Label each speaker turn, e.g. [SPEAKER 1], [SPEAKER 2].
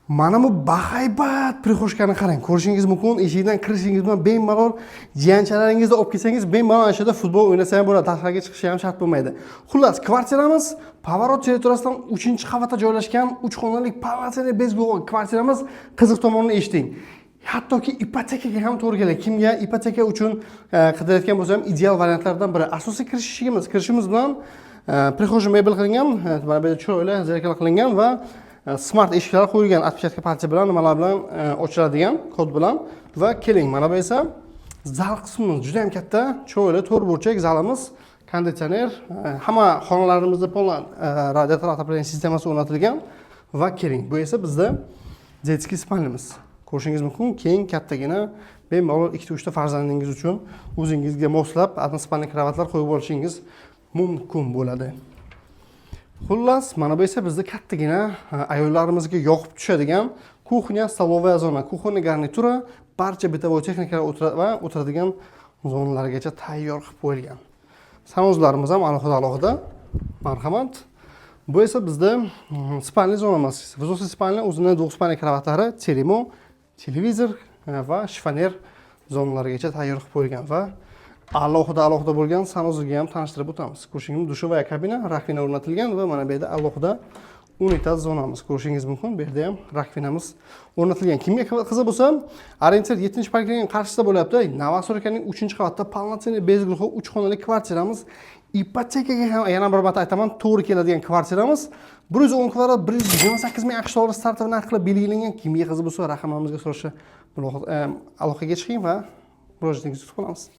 [SPEAKER 1] Mana bu bahaybat прихожка ni qarang, ko'rishingiz mumkin. Eshikdan kirishingiz bilan bemalol jiyanchalaringizni olib kelsangiz, bemalol ana shu yerda futbol o'ynasa ham bo'ladi, tashqariga chiqishi ham shart bo'lmaydi. Xullas, kvartiramiz поворот territoriyasidan 3-qavatda joylashgan 3 xonali полноценный без kvartiramiz. Qiziq tomonini eshiting. Hattoki ipotekaga ham to'g'ri keladi. Kimga ipoteka uchun qidirayotgan bo'lsa ham, ideal variantlardan biri. Asosiy kirish eshigimiz, kirishimiz bilan прихожий mebel qilingan, mana bu yerda chiroyli зеркало qilingan va smart eshiklar qo'yilgan, отпечатка пальца bilan, nimalar bilan ochiladigan, kod bilan. Va keling, mana bu esa zal qismimiz, juda ham katta, chiroyli to'rtburchak zalimiz, konditsioner, hamma xonalarimizda полный radiator отопление sistemasi o'rnatilgan. Va keling, bu esa bizda детский спальня miz. Ko'rishingiz mumkin, keng, kattagina, bemalol ikkita, uchta farzandingiz uchun o'zingizga moslab односпальный kravatlar qo'yib olishingiz mumkin bo'ladi. Xullas, mana bu esa bizda kattagina ayollarimizga yoqib tushadigan кухня, столовая zona, кухонный garnitura, barcha бытовой texnikalar va o'tiradigan zonalargacha tayyor qilib qo'yilgan. Санузел larimiz ham alohida alohida. Marhamat. Bu esa bizda спальный zonamiz. Взрослый спальня, o'zini двухспальный kravatlari, теремо, televizor va shifoner zonalarigacha tayyor qilib qo'yilgan va alohida alohida bo'lgan санузел ga ham tanishtirib o'tamiz. Ko'rishingiz, душевая kabina, раковина o'rnatilgan va mana bu yerda alohida unitaz zonamiz, ko'rishingiz mumkin. Bu yerda ham раковина miz o'rnatilgan. Kimga qiziq bo'lsa, Orientir 7 parkining qarshisida bo'lyapti. Новостройка ning 3-qavatda полноценный без глухой 3 xonali kvartiramiz. Ipotekaga ham, yana bir marta aytaman, to'g'ri keladigan kvartiramiz. 110 kvadrat, 128 ming AQSh dollari стартовый narx qilib belgilangan. Kimga qiziq bo'lsa, raqamlarimizga so'rasha aloqaga chiqing va murojaatingizni kutib qolamiz.